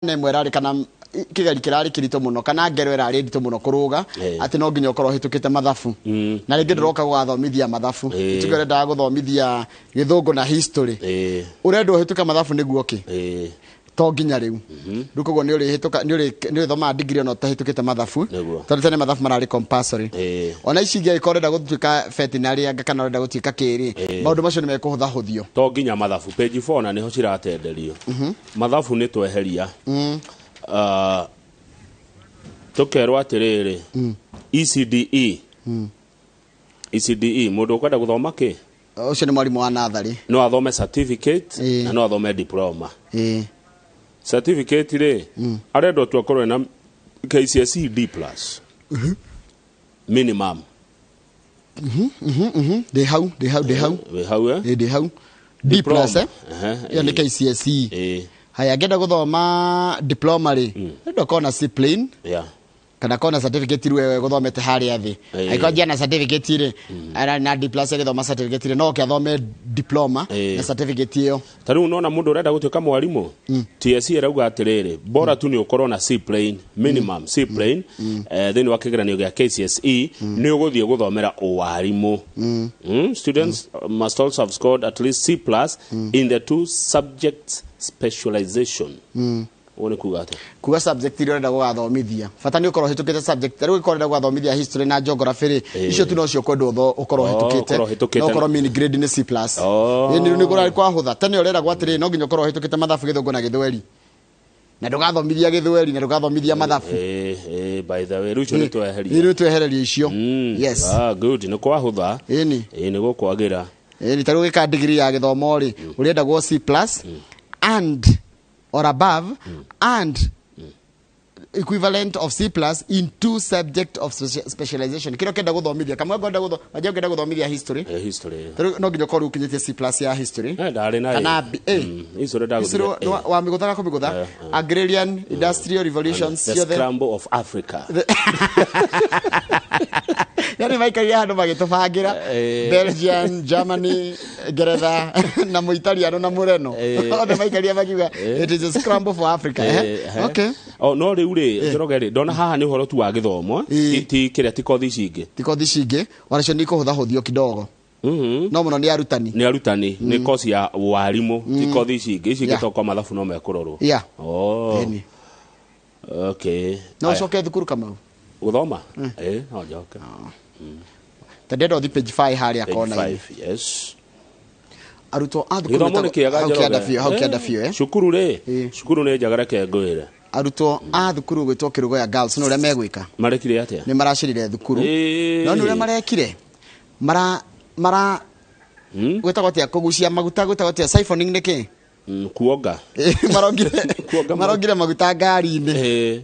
Na ĩmwe ĩrarĩ kana kĩgeri kĩrarĩ kĩritũ mũno kana ngero ĩrarĩ nditũ mũno kũrũga, atĩ no nginya ũkorwo ũhĩtũkĩte mathabu, na rĩngĩ ndũroka gũgathomithia mathabu, tuge ũrendaga gũthomithia Gĩthũngũ na history, ũrendwo ũhĩtũke mathabu nĩguo kĩ? To nginya rĩu. Rĩu koguo nĩ ũrĩhĩtũka, nĩ ũrĩthomaga degree ona ũtahĩtũkĩte mathabu, tondũ tene mathabu mararĩ compulsory. Ona ici ingĩ angĩkorwo ũrenda gũtuĩka veterinary anga kana ũrenda gũtuĩka kĩrĩ, maũndũ macio nĩ mekũhũthahũthio. To nginya mathabu, page 4 na nĩho ciratenderio. Mathabu nĩ tweheria. Ah, tũkerwo atĩrĩrĩ, ECDE, ECDE, mũndũ ũkwenda gũthoma kĩ? Ũcio nĩ mwarimũ wa natharĩ. No athome certificate na no athome diploma. Certificate rĩ, arendwo tu akorwo na KCSE D plus minimum. Ndĩ hau, ndĩ hau, ndĩ hau. Wĩ hau, eh? Ĩĩ, ndĩ hau, D plus, eh? Ehe, Ĩyo nĩ KCSE. Haya, ngĩenda gũthoma diploma rĩ, ndenda ũkorwo na C plain kana korwo na certificate rĩu wewe gũthomete harĩa thĩ. Angĩkorwo ngia na certificate rĩ, ara na D plus agĩthoma certificate rĩ, no oke athome diploma na certificate ĩyo. Ta rĩu nona mũndũ ũrenda gũtuĩka mwarimũ, TSC ĩrauga atĩrĩrĩ, bora tu nĩ ũkorwo na C plain minimum, C plain thĩinĩ wa kĩgeranio gĩa KCSE, nĩ ũgũthiĩ gũthomera ũwarimũ. Students must also have scored at least C plus in the two subjects specialization. Ũguo nĩ kuga atĩa? Kuga subject iria ũrenda gũgathomithia, bata nĩ ũkorwo ũhĩtũkĩte subject. Ta rĩu ũngĩkorwo ũrenda gũgathomithia history na geography rĩ, icio tu nocio kwendwo ũkorwo ũhĩtũkĩte. Ũkorwo ũhĩtũkĩte. Na ũkorwo mean grade nĩ C plus. Ĩĩ, nĩ kũrarĩ kwahũtha. Tene ũreragwo atĩrĩ, no nginya ũkorwo ũhĩtũkĩte mathabu, Gĩthũngũ na Gĩthweri, na ndũgathomithia Gĩthweri na ndũgathomithia mathabu. Ĩĩ, by the way, rĩu icio nĩ tweheria. Rĩu twehererio icio. Yes. Ah, good, nĩ kwahũtha. Ĩni. Ĩĩ, nĩ gũkwagĩra. Ĩni, ta rĩu ũgĩka degree ya gĩthomo rĩ, ũrendagwo C plus and or above and equivalent of C plus in two subject of specialization, kĩrĩa ũkĩenda gũthomithia. Kamwe ngwenda wanja ũkĩenda gũthomithia history. History. Ta rĩu no nginya ũkorwo ũkinyĩtie C plus ya history. Ndarĩ na Kana A. B, A. History ndagũthire History A. wa mĩgũtha gakũmĩgũtha, agrarian, industrial revolutions The ciothe. Scramble of Africa. Yani maikarire handũ magĩtũbangĩra. Belgian, Germany, Ngeretha na Mũitaliano na Mũreno, othe maikarire makiuga it is a scramble for Africa, eh? Okay. Oh, no rĩu rĩ, Njoroge rĩ, ndona haha nĩ ũhoro tu wa gĩthomo, ti kĩrĩa, ti kothi ici ingĩ. Ti kothi ici ingĩ, onacio nĩ ikũhũthahũthio kidogo, no mũno nĩ arutani. Nĩ arutani, nĩ kosi ya warimũ, ti kothi ici ingĩ. Ici ingĩ tokorwo mathabu no mekũrorwo. Oh. Ĩni. Okay. No Aya. ũcoke thukuru, Kamau? Gũthoma, ĩĩ, no njoke. Ta ndĩrenda ũthi page 5 harĩa Page kona-inĩ. 5, yes. Arutwo a thukuru Gĩthomo nĩ kĩega. Hau kĩanda Njoroge. biũ, hau kĩanda biũ, eh. Cukuru rĩ, cukuru nĩ njega, reke ngwĩre. Arutwo a thukuru gwĩtwo Kĩrũgoya Girls nĩ ũrĩa megwĩka. Marekire atĩa? Nĩ maracirire thukuru. No nĩ ũrĩa marekire, mara mara gwĩtagwo atĩa, kũgucia maguta, gwĩtagwo atĩa, siphoning nĩ kĩ? Kuonga. Marongire Kuonga maguta. Marongire maguta ngari-inĩ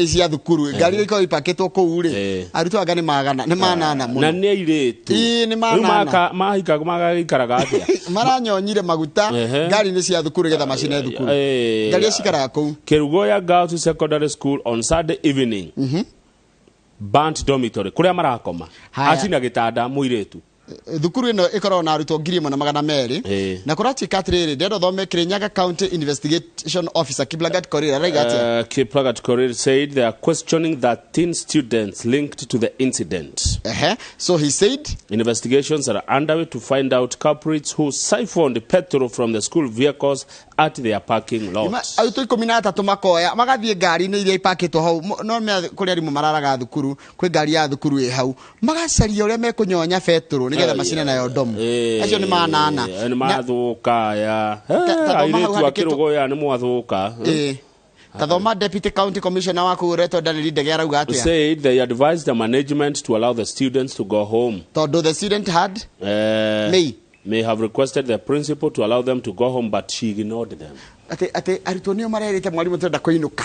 cia thukuru, ngari iria ikoragwo ipakĩtwo kũu rĩ. Arutwo anga nĩ magana, nĩ manana Na mũno. nĩ airĩtu. Ĩĩ, nĩ Rĩu manana. Mahika magaikaraga atĩa? Maranyonyire maguta ngari-inĩ cia thukuru nĩgetha macine thukuru. Ngari iria cikaraga kũu. Kerugoya Girls Secondary School on Sunday evening burnt dormitory, kũrĩa marakoma. Haya. Acina gĩtanda mũirĩtu. Thukuru ĩno ĩkoragwo na arutwo 1200. Na kũratuĩka atĩrĩrĩ, ndĩrenda ũthome Kirinyaga County Investigation Officer Kiplagat Korir araiga atĩa. Kiplagat Korir said they are questioning 13 students linked to the incident. Ehe. So he said Investigations are underway to find out culprits who siphoned petrol from the school vehicles at their parking lot. Arutwo 13 makoya magathiĩ ngari-inĩ iria ipakĩtwo hau. No kũrĩa arimũ mararaga thukuru, kwĩ ngari ya thukuru ĩ hau, magacaria ũrĩa mekũnyonya betũrũ nĩgetha macine nayo ndomu. Acio nĩ manana. Nĩ mathũka aya. Ta thoma hau Airĩtu a handĩkĩtwo- Kĩrũgũya nĩ mwathũka. Ĩĩ. Ta thoma deputy county commissioner waku ũretwo Daniel Ndege arauga atĩa. Said they advised the management to allow the students to go home. Tondũ the student had May. May have requested the principal to allow them to go home, but she ignored them. Atĩ arutwo nĩo marerĩte mwarimũ tũrenda kũinũka.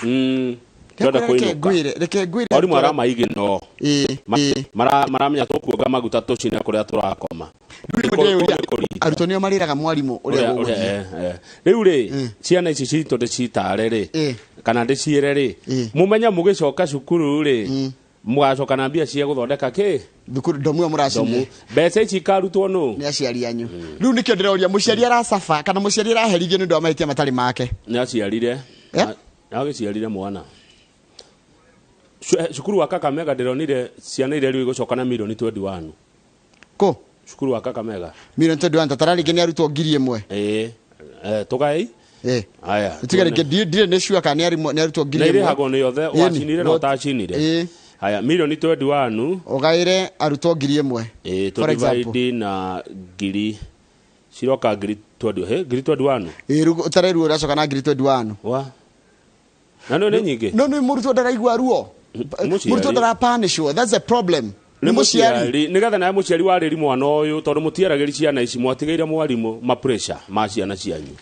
Tũrenda Reke kũinũka. ngwĩre, reke ngwĩre. Mwarimũ aramaigino. Ĩĩ. Maramenya tũkuonga maguta tũcine kũrĩa tũrakoma. Rĩu Nĩ ndĩreyũria, kũu nĩ kũrita. arutwo nĩo marĩraga mwarimũ ũrĩa gũgũthiĩ. Ũrĩa. Rĩu rĩ, ciana ici citũ ndĩcitare rĩ, kana ndĩciĩre rĩ, mũmenye mũgĩcoka cukuru rĩ, mũgacoka na mbia cia gũthondeka kĩ? Thukuru, ndomu ĩyo mũracinire. Ndomu. Mbeca ici ikarutwo nũ? Nĩ aciari anyu. Rĩu nĩkĩo ndĩroria, mũciari aracaba kana mũciari araherithio nĩ ũndũ wa mahĩtia matarĩ make? Nĩ aciarire. Eh? Agĩciarire mwana. Cukuru wa Kakamega ndĩronire ciana iria rĩu igũcoka na mirioni 21. Kũ? Cukuru wa Kakamega. Mirioni 21 tatara rĩngĩ nĩ arutwo 1000. Ĩĩ. Tũgai. Aya. Tiga rĩngĩ ndirĩ nĩ sure kana nĩ arutwo 1000. Na irĩhagwo nĩ othe wacinire na ũtacinire. Ĩĩ. Haya, mirioni 21 ũgaĩre arutwo 1000. Ĩĩ, to divide na ngiri ciroka ngiri 20, he ngiri 21. Ĩĩ, rĩu ũtare ruo ũracoka na ngiri 21. Wa. Na no nĩ nyingĩ. No nĩ mũrutwo ndaraigua ruo. Mũrutwo ndarapanishwo. That's a problem. Nĩ mũciari. Nĩgetha nawe mũciari warĩri mwana ũyũ tondũ mũtiaragĩri ciana ici mwatigĩire mwarimũ ma pressure ma ciana cianyu.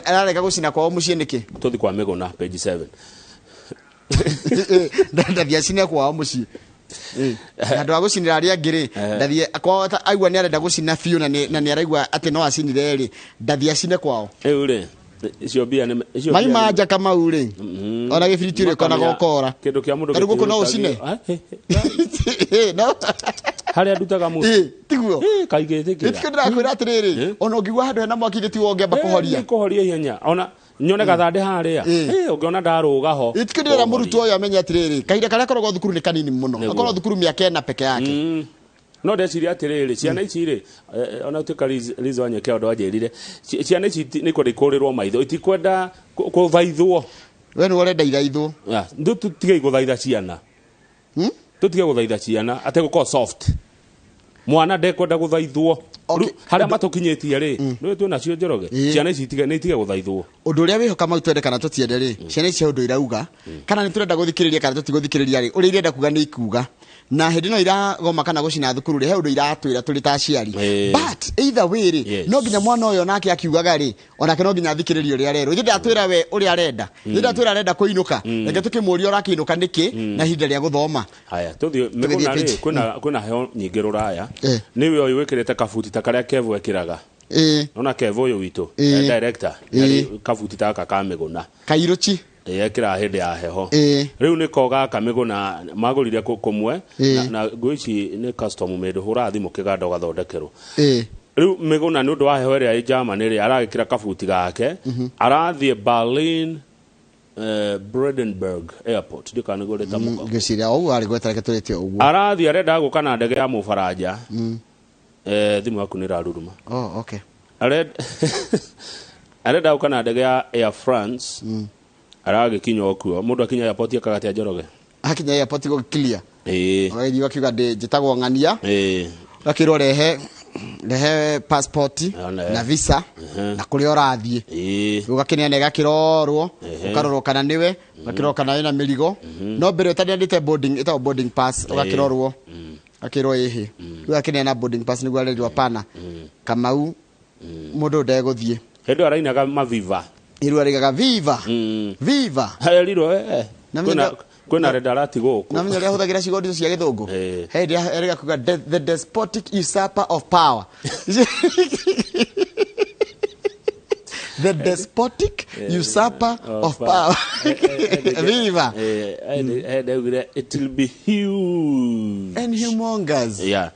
Ararega gũcina kwao mũciĩ nĩkĩ? Tũthi kwa Mĩgũna page 7. Ndathiĩ acine kwao mũciĩ. Handũ ha gũcinĩra arĩa angĩ rĩ, ndathiĩ kwao aigua nĩ arenda gũcina biũ na nĩ araigua atĩ no acinire rĩ, ndathiĩ acine kwao. Rĩu rĩ, icio mbia nĩ icio mai ma njaka mau rĩ, ona gĩbiriti ũrĩ kona gokora. Kĩndũ kĩa mũndũ gĩtirĩ. Gũkũ no ũcine. No. Harĩa ndutaga mũtu. Tiguo. Kaigĩtĩkĩra. Nĩkĩo ndĩrakwĩra atĩrĩrĩ, ona ũngĩigua handũ hena mwaki gĩtiguo ũngĩamba kũhoria. Kũhoria ihenya. Ona nyone gathandĩ harĩa. Ũngĩona ndarũga ho. Nĩkĩo ndĩrera mũrutwo ũyũ amenye atĩrĩrĩ, kahinda karĩa akoragwo thukuru nĩ kanini mũno. Akoragwo thukuru mĩaka ĩna peke yake. No ndeciria atĩrĩrĩ, ciana ici rĩ, ona tuĩka Liz Wanyeke ũndũ anjĩrire, ciana ici nĩ kwenda ikũrĩrwo maitho, itikwenda kũthaithwo. We nĩwe ũrenda ithaithwo. Tũtige gũthaitha ciana. Tũtige gũthaitha ciana, atĩ gũkorwo soft. Mwana ndekwenda gũthaithwo. Harĩa matũkinyĩtie rĩ, nĩwe twĩ nacio Njoroge, ciana ici nĩ itige gũthaithwo. Ũndũ ũrĩa wĩho Kamau twende kana tũtiende rĩ, ciana ici ũndũ irauga, kana nĩ tũrenda gũthikĩrĩria kana tũtigũthikĩrĩria rĩ, ũrĩa irenda kuga nĩ ikuga. Na hĩndĩ ĩno iragoma kana gũcina thukuru rĩ, he ũndũ iratwĩra tũrĩ ta aciari. But either way rĩ, no nginya mwana ũyũ onake akiugaga rĩ, onake no nginya athikĩrĩrie ũrĩa arerwo. Ithuĩ ndatwĩra we ũrĩa arenda. Ithuĩ ndatwĩra arenda kũinũka. Reke tũkĩmũrie ũrakĩinũka nĩkĩ na ihinda rĩa gũthoma. Haya, tũthiĩ Mĩgũna rĩ, kwĩna heho nyingĩ rũraya. Nĩwe ũyũ wĩkĩrĩte kabuti ta karĩa Kevo ekĩraga. Nona Kevo ũyũ witũ, director, kabuti ta gaka ka Mĩgũna. Kairũchi. Ekĩraga hĩndĩ ya heho. Rĩu nĩko gaka Mĩgũna magũrire kũmwe na nguo ici nĩ custom made, hũra thimũ kĩganda ũgathondekerwo. Rĩu Mĩgũna nĩ ũndũ wa heho ĩrĩa ĩ Germany rĩ, aragĩkĩra kabuti gake, arathiĩ Berlin Brandenburg Airport, ndikana nĩguo rĩtamũka. Ngwĩciria ũguo arĩ gwetera reke tũrĩte ũguo. Arathiĩ arenda gũka na ndege ya Mũbaranja. Thimũ yaku nĩ ĩraruruma. Oh, okay. Arenda gũka na ndege ya Air France. Aragĩkinya okuo. Mũndũ akinya airport akaga atĩa Njoroge? Akinya airport gũ clear. Ũgagĩthiĩ ũgakiuga njĩtagwo Ng'ania. Ũgakĩrwo rehe passport na visa na kũrĩa ũrathiĩ. Ũgakĩneana ĩgakĩrorwo, ũkarorwo kana nĩwe, ũgakĩrorwo kana wĩna mĩrigo. No mbere ũtaneanĩte boarding, ĩtagwo boarding pass, ũgakĩrorwo. Akĩrwo ĩhĩ. Rĩu akĩneana boarding pass nĩguo arerirwo hapana. Kamau mũndũ ndegũthiĩ. Hĩndĩ ĩyo arainaga maviva. Rĩu araigaga viva. Viva. Arerirwo kwĩna renda arati gũkũ. Na menya ũrĩa ahũthagĩra ciugo nditũ cia gĩthũngũ. He hĩndĩ arega kuga the despotic usurper of power. The despotic usurper of power. Viva. It will be huge. And humongous. Yeah.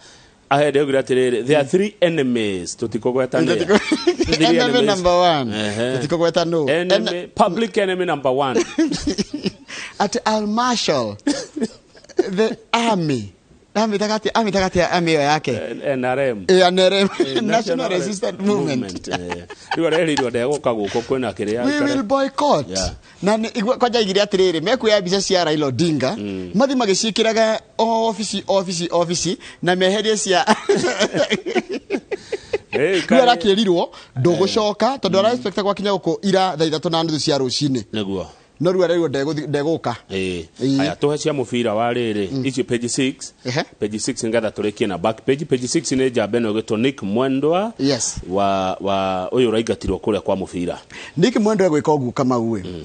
Ahead there are three enemies. Tutikogweta. Enemy number one. Tutikogweta no. Enemy, public enemy number one. At Al Marshall, the army. Army takati army yake. NRM. NRM. National Resistance Movement. We will boycott. Na kwanja igire atiriri mekuya mbica cia Raila Odinga mathi magĩciĩkĩraga ofici na meherie cia rĩu arakĩrirwo ndũgũcoka tondũ ara-expect gwakinya gũkũ ira thaa 3:30 cia rũcinĩ nĩguo no rĩu arerirwo ndegũka. Aya tũhe cia mũbira wa rĩrĩ ici page 6. Page 6 ngetha tũrĩkie na back page. Page 6 nĩ njamba ĩno ĩgĩtwo Nick Mwendwa. Yes. Wa ũyũ ũraingatirwo kũrĩa kwa mũbira. Nick Mwendwa egwĩka ũguo Kamau ĩ.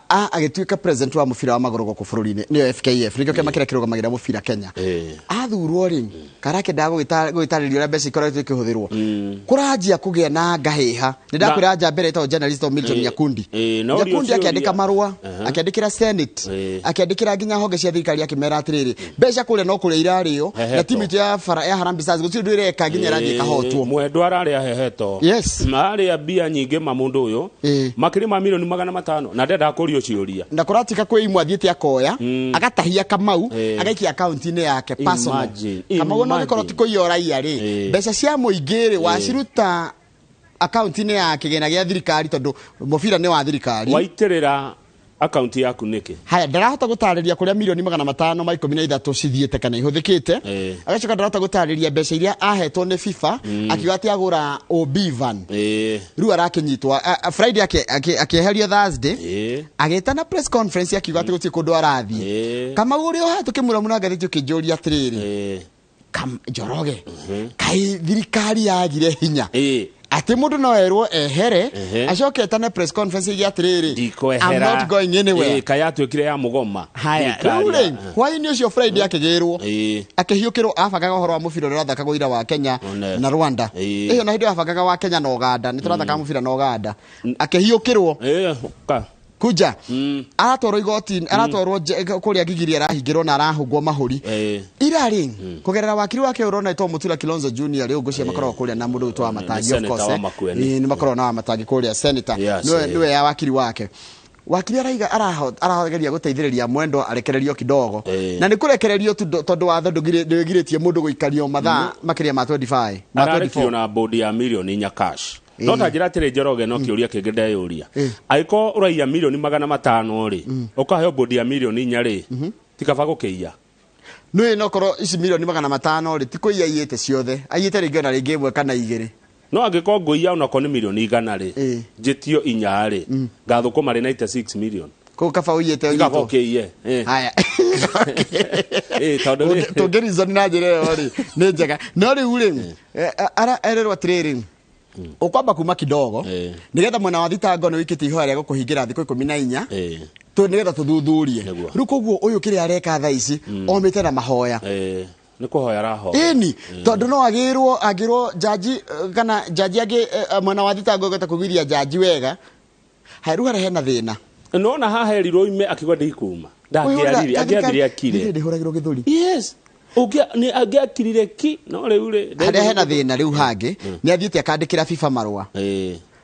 Agĩtuĩka president wa mũbira wa magũrũ gũkũ bũrũri-inĩ nĩyo FKF nĩkĩo kĩama kĩrĩa kĩrũgamagĩrĩra mũbira Kenya. Athurwo rĩ karakĩendaga gũgĩtarĩria ũrĩa mbeca ikoretwo ikĩhũthĩrwo kũranjia kũgĩa na ngahĩha. Nĩ ndakwĩra nja mbere ĩtagwo journalist Milton Nyakundi. Nyakundi akĩandĩka marũa, akĩandĩkĩra Senate, akĩandĩkĩra nginya honge cia thirikari akĩmera atĩrĩrĩ mbeca kũrĩa no kũrĩa irarĩo na timu itũ ya Harambee Stars gũtirĩ ũndũ ĩreka nginya ĩrathiĩ ĩkahotwo. Mwendwa ararĩa heheto. Yes. Marĩa mbia nyingĩ ma mũndũ ũyũ makĩria ma milioni 500 na ndendaga kũrio ciũria. Na kũratuĩka kwĩ imwe athiĩte akoya, agatahia Kamau, agaikia akaunti-inĩ yake personal. Imagine, Kamau no gĩkorwo imagine. ti kũiya ũraiya rĩ, mbeca cia mũingĩ rĩ, waciruta akaunti-inĩ ya kĩgĩna gĩa thirikari, tondũ mũbira nĩ wa thirikari. Waitĩrĩra akaunti yaku nĩkĩ? Haya, ndarahota gũtarĩria kũrĩa 513,000,000 cithiĩte kana ihũthĩkĩte. Agacoka ndarahota gũtarĩria mbeca iria ahetwo nĩ FIFA, akiuga atĩ agũra OB van. Rĩu arakĩnyitwo Friday, akĩeherio Thursday, agĩtana press conference, akiuga atĩ gũtirĩ kũndũ arathiĩ. Kamau ũrĩa ũhaha tũkĩmũramura ngathĩti, ũkĩnjũria atĩrĩrĩ, Njoroge, kaĩ thirikari yagire hinya atĩ mũndũ no erwo ehere, acoke etane press conference ige atĩrĩrĩ, "I'm Ndikwehera. not going anywhere"? Kaĩ yatuĩkire ya mũgoma? Haya, Thirikari rĩu rĩ, hwaĩ-inĩ ũcio Friday akĩgĩrwo, akĩhiũkĩrwo, abangaga ũhoro wa mũbira ũrĩa ũrathakagwo ira wa Kenya One. na Rwanda. Ĩyo na hĩndĩ ĩyo abangaga wa Kenya na Uganda, nĩ tũrathakaga mũbira na Uganda, akĩhiũkĩrwo. Ka. Kuja aratwarwo igoti, aratwarwo kũrĩa Gigiri, arahingĩrwo na arahũngwo mahũri. Ira rĩ, kũgerera wakiri wake ũrona etwo Mutula Kilonzo Junior, rĩu ngũcia makoragwo kũrĩa na mũndũ wĩtwo wa Matangi, of Senator course, wa Makueni. Nĩ makoragwo na wa Matangi kũrĩa, senator. Nĩwe nĩwe ya wakiri wake. Wakiri araiga arageria gũteithĩrĩria Mwendwa arekererio kidogo. Na nĩ kũrekererio tu, tondũ watho ndũgirĩtie mũndũ gũikario mathaa makĩria ma 25, ma Ararekio 24. Na bodi ya 4,000,000 cash. No ta njĩra atĩrĩ, Njoroge, no kĩũria kĩngĩ ndeyũria, angĩkorwo ũraiya 500,000,000 rĩ, ũkaheo bodi ya 4,000,000 rĩ, ti kaba gũkĩiya? Nĩ nokorwo ici 500,000,000 rĩ, ti kũiya aiyĩte ciothe, aiyĩte rĩngĩ ona rĩngĩ ĩmwe kana igĩrĩ. No angĩkorwo ngũiya onakorwo nĩ 100,000,000 rĩ, njĩtio inya rĩ, ngathũkũma rĩ 96 million. Kũu kaba ũiyĩte Kaba ũnyitwo. ũkĩiye. Haya. Tondũ Tũngĩ reason na njĩra ĩyo rĩ, nĩ njega, no rĩu rĩ, ererwo atĩrĩrĩ, ũkwamba kuma kidogo, nĩgetha mwena wa thitango nĩ wĩkĩte ihoya rĩa gũkũhingĩra thikũ 14, nĩgetha tũthuthurie. Rĩu koguo ũyũ kĩrĩa areka thaa ici, omĩte na mahoya. Nĩ kũhoya arahoya. Ĩni, tondũ no agĩrwo, angĩrwo jaji, kana jaji angĩ, mwena wa thitango ĩgweta kũgiria jaji wega. Haya, rĩu harĩa hena thĩna, Nona haha erirwo ime, akiuga ndikuma, ndangĩarire, angĩathire akire. Ndĩhũragĩrwo gĩthũri. Yes, nĩ angĩakirire ki, no rĩu rĩ, Harĩa hena thĩna rĩu hangĩ, nĩ athiĩte akandĩkĩra FIFA marũa.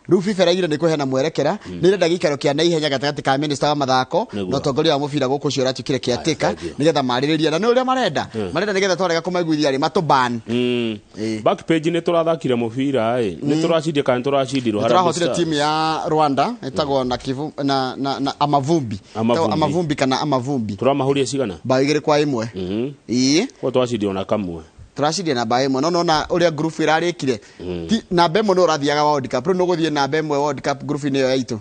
Rĩu FIFA ĩraigire nĩ kũheana mwerekera, nĩ ĩrenda gĩikaro kĩa naihenya gatagatĩ ka minista wa mathako Nĩguo. na ũtongoria wa mũbira gũkũ, ũcio ũratuĩkire kĩatĩka, Thank you. nĩgetha marĩrĩrie, na nĩ ũrĩa marenda nĩgetha twarega kũmaiguithia rĩ, matũban. Back page, nĩ tũrathakire mũbira ĩ, nĩ tũracindire kana nĩ tũracindirwo? Harambee Tũrahotire Stars. timu ya Rwanda ĩtagwo na Kivu, na Amavumbi. Amavumbi. Ĩtagwo Amavumbi kana Amavumbi. Tũramahũria cigana? Bao 2-1. Ĩĩ. Kwa twacindirwo na kamwe. Tũracindia namba 1, no nona ũrĩa group ĩrarĩkire, ti namba 1 nĩ ũrathiaga World Cup, rĩu nĩ ũgũthiĩ namba 1 World Cup group-inĩ ĩyo yaitũ.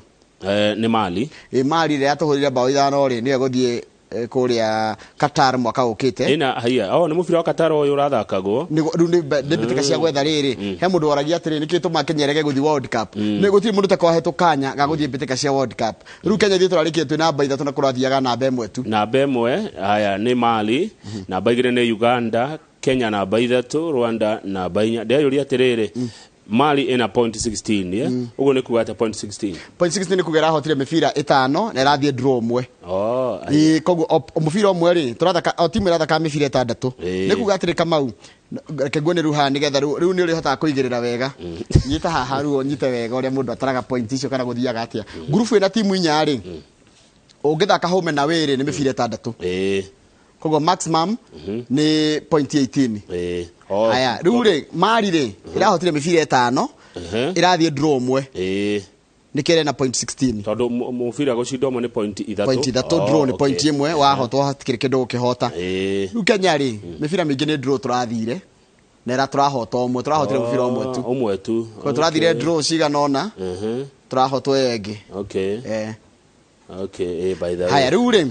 Nĩ Mali. Ĩ, Mali ĩrĩa yatũhũrire bao 5 rĩ, nĩyo ĩgũthiĩ, kũrĩa Qatar mwaka ũkĩte. Ĩna haiya, oh, nĩ mũbira wa Qatar ũyũ ũrathakagwo. Rĩu nĩ mbĩtĩka cia gwetha rĩrĩ, he mũndũ waragia atĩrĩ, nĩkĩ tũma Kenya ĩrege gũthiĩ World Cup? Nĩ gũtirĩ mũndũ takohetwo kanya ga gũthiĩ mbĩtĩka cia World Cup. Rĩu Kenya ithuĩ tũrarĩkire twĩ namba 3, na kũrathiaga namba 1 tu. Namba 1, haya, nĩ Mali, namba 2 nĩ Uganda, Kenya namba 3, Rwanda namba 4. Ndeyũria atĩrĩrĩ, Mali ĩna point 16, yeah? Ũguo nĩ kuga atĩa, point 16? Point 16 nĩ kuga ĩrahotire mĩbira 5 na ĩrathiĩ draw ũmwe. Oh. Ĩĩ, koguo mũbira ũmwe rĩ, tũrathaka, o timu ĩrathaka mĩbira 6. Nĩ kuga atĩrĩ, Kamau, reke nguone rĩu haha, nĩgetha rĩu nĩ ũrĩhotaga kũigĩrĩra wega. Nyita haha rĩu, ũnyite wega ũrĩa mũndũ ataraga point icio kana gũthiaga atĩa. Ngurubu ĩna timu 4 rĩ, ũngĩthaka home na wĩrĩ nĩ mĩbira 6. Koguo maximum nĩ point 18. Oh. Haya, rĩu rĩ, Mali rĩ, ĩrahotire mĩbira 5, ĩrathiĩ draw ũmwe, nĩkĩo ĩrĩ na point 16. Tondũ mũbira gũcinda ũmwe nĩ point 3. Point 3, draw nĩ point 1, wahotwo hatikĩrĩ kĩndũ gũkĩhota. Rĩu Kenya rĩ, mĩbira mĩingĩ nĩ draw tũrathire, na ĩra tũrahota ũmwe, tũrahotire mũbira ũmwe tu. Ũmwe tu. Koguo tũrathire draw cigana ũna, tũrahotwo ĩyo ĩngĩ. Okay, by the way. Haya, rĩu rĩ,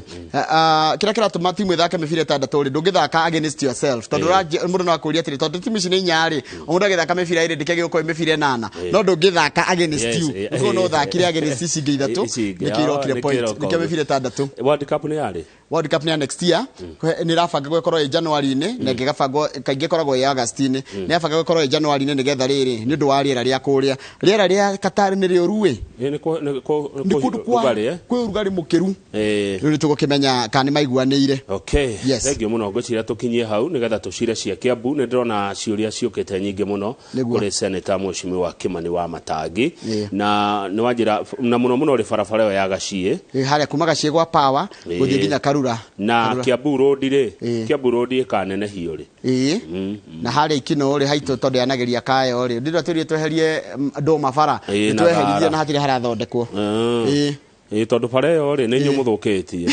kĩrĩa kĩratũma timu ĩthake mĩbira 6 rĩ, ndũngĩthaka against yourself, tondũ mũndũ no akũrie atĩrĩ, tondũ timu ici nĩ 4 rĩ, o mũndũ agĩthaka mĩbira 2, ndĩkĩo gĩgũkorwo mĩbira 8, no ndũngĩthaka against you. Ũguo no ũthakire against ici ingĩ 3, Ici ingĩ. nĩkĩo irokire Nĩkĩo point, iroka nĩkĩo ũguo. mĩbira 6. World Cup nĩ yarĩ? World Cup nĩ ya next year, nĩ ĩrabanga gũkorwo ĩ January-inĩ na ĩngĩgabangwo kaingĩ ĩkoragwo ĩ August-inĩ. Nĩ ĩrabanga gũkorwo ĩ January-inĩ nĩgetha rĩrĩ, nĩ ũndũ wa rĩera rĩa kũrĩa. Rĩera rĩa Qatar nĩ rĩũru ĩ. Ĩ, nĩ kũ- nĩ kũ- nĩ Nĩ kũ- kũndũ kwa rugarĩ, eh? kwĩ ũrugarĩ mũkĩru. Ĩ. Rĩu nĩ tũgũkĩmenya kana nĩ maiguanĩire. Okay. Yes. Thengiũ mũno, ngwĩciria tũkinyie hau nĩgetha tũcire cia Kiambu. Nĩ ndĩrona ciũria ciũkĩte nyingĩ mũno Nĩguo. kũrĩ Senator Mheshimiwa Kimani wa Matangi. Yeah. Na nĩ wanjĩra na mũno mũno rĩ barabara ĩyo ya Gaciĩ. Ĩ, harĩa kuma Gaciĩ gwa Power Ĩ. gũthiĩ nginya Karura. Na Karura. Kiambu Road rĩ, Ĩ. Kiambu Road ĩkanenehio rĩ? Ĩĩ, na harĩa Ikino rĩ, haitũ tondũ yanageria kayo rĩ, ndĩrĩa twĩrire tweherie ndũma bara. Ĩ, nĩ na tweheririe thara. na hatirĩ harathondekwo. Ĩ. Ĩ, tondũ bara ĩyo rĩ, nĩ inyuĩ mũthũkĩtie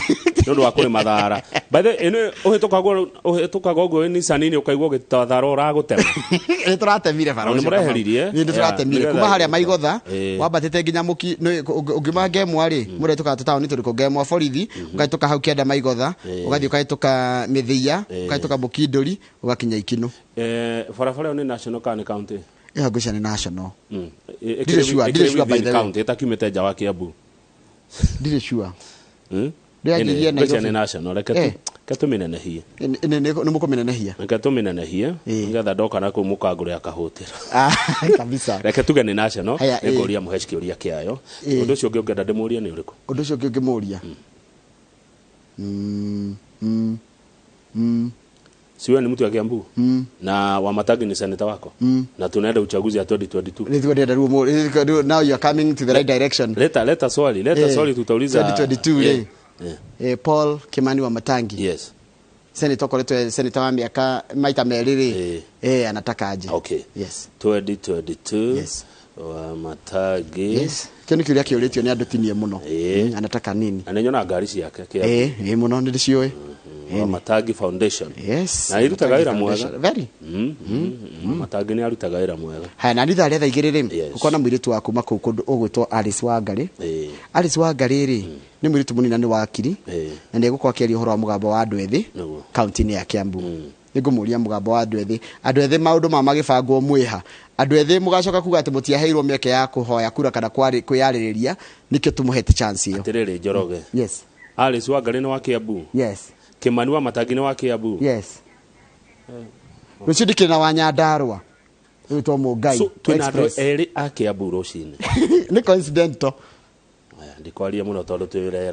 nĩ ũndũ wa kũrĩma thara. By the way, ĩno ũhĩtũkaga ũguo wĩ Nissan-inĩ ũkaigua ũgĩta thara ũragũtema. Nĩ tũratemire bara Nĩ ũcio. mũreheririe? Nĩ tũratemire Yeah, kuma harĩa Maigotha Ĩ. wambatĩte nginya mũki ũngiuma Ngemwa rĩ, mũrahĩtũka tũtaũni tũrĩkũ, Ngemwa borithi, ũkahĩtũka hau kĩanda Maigotha, ũgathiĩ ũkahĩtũka Mĩthia, ũkahĩtũka Mũkindũri, ũgakinya Ikino. Barabara ĩyo nĩ national kana nĩ county? Ĩyo ngwĩciria nĩ national. Ĩkĩrĩ Ndirĩ sure, ndirĩ sure by within the way. county, ĩtakiumĩte nja wa Kiambu. Ndirĩ sure. Mm? Ndĩranjirie Ĩnĩ, ngwĩciria Nairobi. nĩ national. Reke reke tũmĩnenehie. Nĩ mũkũmĩnenehia. Reke tũmĩnenehie nĩgetha ndoka na kũu mũkangũrĩra kahũtĩra. Ah, kabisa. Reke tuge nĩ national. Haya, Nĩ ngũria mũhe kĩũria kĩayo. Ĩ. Ũndũ ũcio ũngĩ ũngĩenda ndĩmũrie nĩ ũrĩkũ? Ũndũ ũcio ũngĩ ũngĩmũria, Si wewe ni mtu wa Kiambu na Wamatangi ni seneta wako na tunaenda uchaguzi ya 2022. Nĩguo ndĩrenda rĩu now you are coming to the right direction. Leta swali, leta swali tutauliza. 2022 rĩ. Yeah. Paul Kimani wa Matangi, senator ũkoretwo senator wa mĩaka maita merĩ rĩ, anataka aje? Okay. Yes. 2022. Yes. Wamatangi. Yes, kĩo nĩ kĩũria kĩũrĩtio nĩ andũ tinie mũno. Anataka nini? Na nĩ ngari ciake Kiambu. Ĩ mũno, nĩ ndĩciũĩ. Wamatangi Foundation. Yes. Na irutaga wĩra mwega. Foundation. Very. Wamatangi nĩ arutaga wĩra mwega. Haya, na nithaa rĩa thaa 2 rĩ, ũkona mũirĩtu wa kuma kũu kũndũ ũgwĩtwo Alice Wangarĩ. Alice Wangarĩ rĩ, nĩ mũirĩtu mũnini na nĩ wakiri, na nĩ egũkorwo akĩaria ũhoro wa mũgambo wa andũ ethĩ kaunti-inĩ ya Kiambu. Nĩ ngũmũria mũgambo wa andũ ethĩ, andũ ethĩ maũndũ ma magĩbangwo mwĩha, andũ ethĩ mũgacoka kuga atĩ mũtiaheirwo mĩeke ya kũhoya kura kana kwĩyarĩrĩria, nĩkĩo tũmũhete chance ĩyo. Atĩrĩrĩ Njoroge. Yes. Alice Wangarĩ nĩ wa Kiambu. Yes. Kimani wa Matangi nĩ wa Kiambu. Yes. Rũciũ ndikĩrĩ na wa Nyandarũa ũgwĩtwo Mũngai So twĩna andũ Express. erĩ a Kiambu rũcinĩ. Nĩ coincidental. Aya, ndikwaria mũno tondũ twĩ wĩra.